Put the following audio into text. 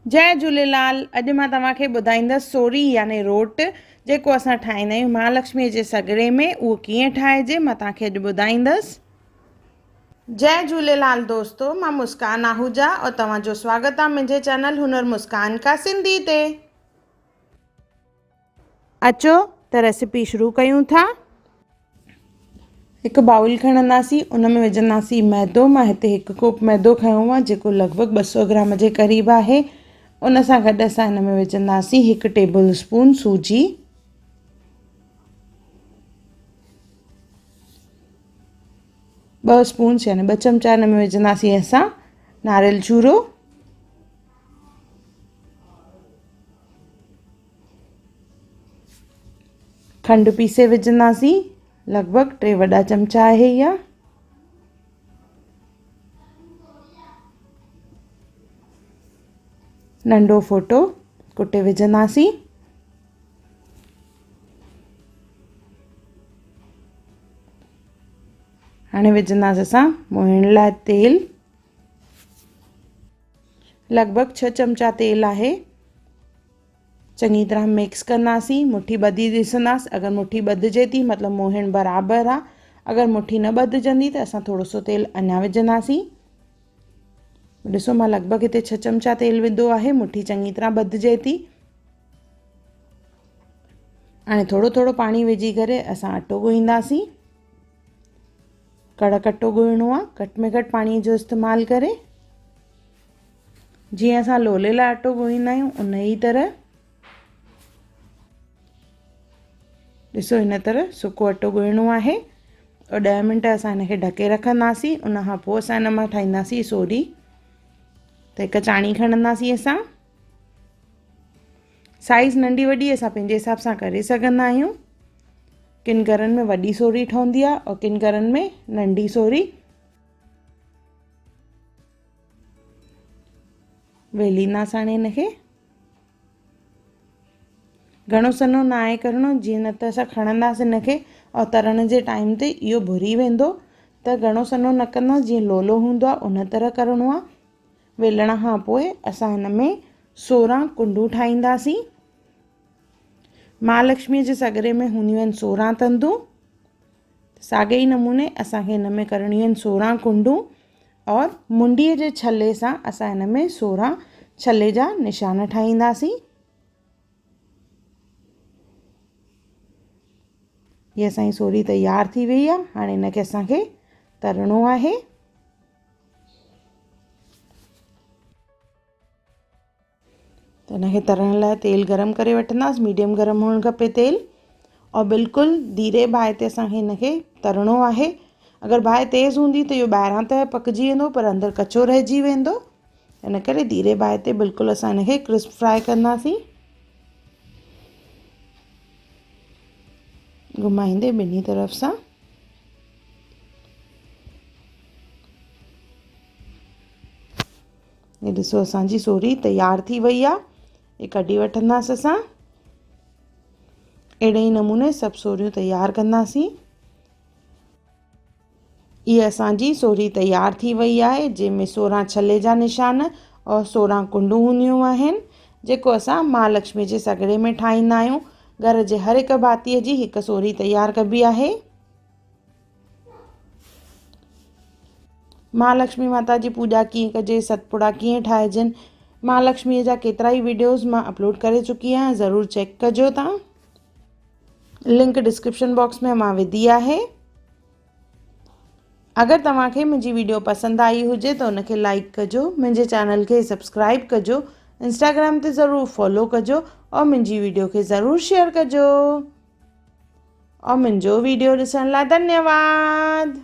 جئي جهوليلال اڄ مان توهان کي ٻڌائيندس سوري يعني روٽ جيڪو اسان ٺاهيندا آهيون مهالڪشمي جي سڳڙي ۾ اهو ڪيئن ٺاهجي مان توهان کي اڄ ٻڌائيندس. جئي جهوليلال دوستو مان مسڪان آهوجا اور توهان جو سواگت آ منهنجي چينل هنر مسڪان ڪا سنڌي تي. اچو ته ريسيپي شروع ڪيون ٿا. هڪ بائول کڻنداسين ان ۾ وجهنداسين ميدو مان هتي هڪ ڪوپ ميدو کنيو آهي جيڪو لڳ ڀڳ 200 گرام جي قريب آهي ان سان گڏ اسان هن ۾ وجهنداسين هڪ ٽيبل اسپون سوجي ٻه اسپونس يعني ٻه چمچا هن ۾ وجهنداسين اسان ناريل چورو کنڊ پيسي وجهنداسين لڳ ڀڳ ٽي وڏا چمچا آهي اها ننڍو ڦوٽو ڪٽي وجهنداسين هاڻي وجهنداسين اسان موهڻ لاء تيل لڳ ڀڳ ڇهه چمچا تيل آهي چڱي طرح مڪس ڪنداسين مٺي ٻڌي ڏسنداس اگر مٺي ٻڌجي ٿي مطلب موهڻ برابر آ اگر مٺي نه ٻڌجندي ته اسان ٿورو سو تيل اڃا وجهنداسين ڏسو مان لڳ ڀڳ هتي ڇهه چمچا تيل وڌو آهي مٺي چڱي طرح ٻڌجي ٿي هاڻي ٿورو ٿورو پاڻي وجهي ڪري اسان اٽو ڳوهينداسين ڪڙڪ اٽو ڳوهڻو آ گهٽ ۾ گهٽ پاڻي جو استعمال ڪري جيئن اسان لولي لاء اٽو ڳوهيندا آهيون ان ئي طرح ڏسو هن طرح سڪو اٽو ڳوهڻو آهي اور ڏهه منٽ اسان هن کي ڍڪي رکنداسين ان کان پوء اسان هن مان ٺاهينداسين سوري ته هڪ چاڻي کڻنداسين اسان سائز ننڍي وڏي اسان پنهنجي حساب سان ڪري سگهندا آهيون ڪن گهرن ۾ وڏي سوري ٺهندي آهي اور ڪن گهرن ۾ ننڍي سوري ويلينداسين هاڻي هن کي گهڻو سنهو نه آهي ڪرڻو جيئن نه ته اسان کڻنداسين هن کي اور ترڻ جي ٽائيم تي اهو ڀري ويندو ته گهڻو سنهو نه ڪنداسين جيئن لولو هوندو آهي ان طرح ڪرڻو آهي ويلڻ کان پوء اسان هن ۾ 16 ڪنڊون ٺاهينداسين. مهالڪشميء جي سڳڙي ۾ هونديون آهن 16 تندون. ساڳئي ئي نموني اسان کي هن ۾ ڪرڻيون آهن 16 ڪنڊون اور منڊيء جي ڇلي سان اسان هن ۾ 16 ڇلي جا نشان ٺاهينداسين. هي اسان جي سوري تيار ٿي وئي آهي. هاڻي هن کي اسان کي ترڻو آهي. ته هن کي ترڻ لاء تيل گرم ڪري وٺنداس ميڊيم گرم هئڻ کپي تيل اور بلڪل ڌيري باهه تي اسانکي هن کي ترڻو آهي اگر باهه تيز هوندي ته اهو ٻاهران ته پڪجي ويندو پر اندر ڪچو رهجي ويندو ان ڪري ڌيري باهه تي بلڪل اسان هن کي ڪرسپ فرائي ڪنداسين گهمائيندي ٻنهي طرف سان هي ڏسو اسان جي سوري تيار ٿي وئي آ هي ڪڍي وٺنداس اسان اهڙي ئي نموني سڀ سوريون تيار ڪنداسين هي اسان جي سوري تيار ٿي وئي آهي جنهن ۾ 16 ڇلي جا نشان اور 16 ڪنڊون هونديون آهن جيڪو اسان مهالڪشمي جي سڳڙي ۾ ٺاهيندا آهيون گهر جي هر هڪ ڀاتيء جي هڪ سوري تيار ڪبي آهي مهالڪشمي ماتا جي پوڄا ڪيئن ڪجي ستپڙا ڪيئن ٺاهجن مهالڪشمي جا ڪيترا ئي وڊيوز مان اپلوڊ ڪري چڪي آهيان ضرور چيڪ ڪجو تان لنڪ ڊسڪرپشن باڪس ۾ مان وڌي آهي اگر توهان کي منهنجي ويڊيو پسند آئي هجي ته ان کي لائڪ ڪجو منهنجي چينل کي سبسڪرائب ڪجو انسٽاگرام تي ضرور فالو ڪجو اور منهنجي ويڊيو کي ضرور شيئر ڪجو اور منهنجو ويڊيو ڏسڻ لاء ڌنيواد.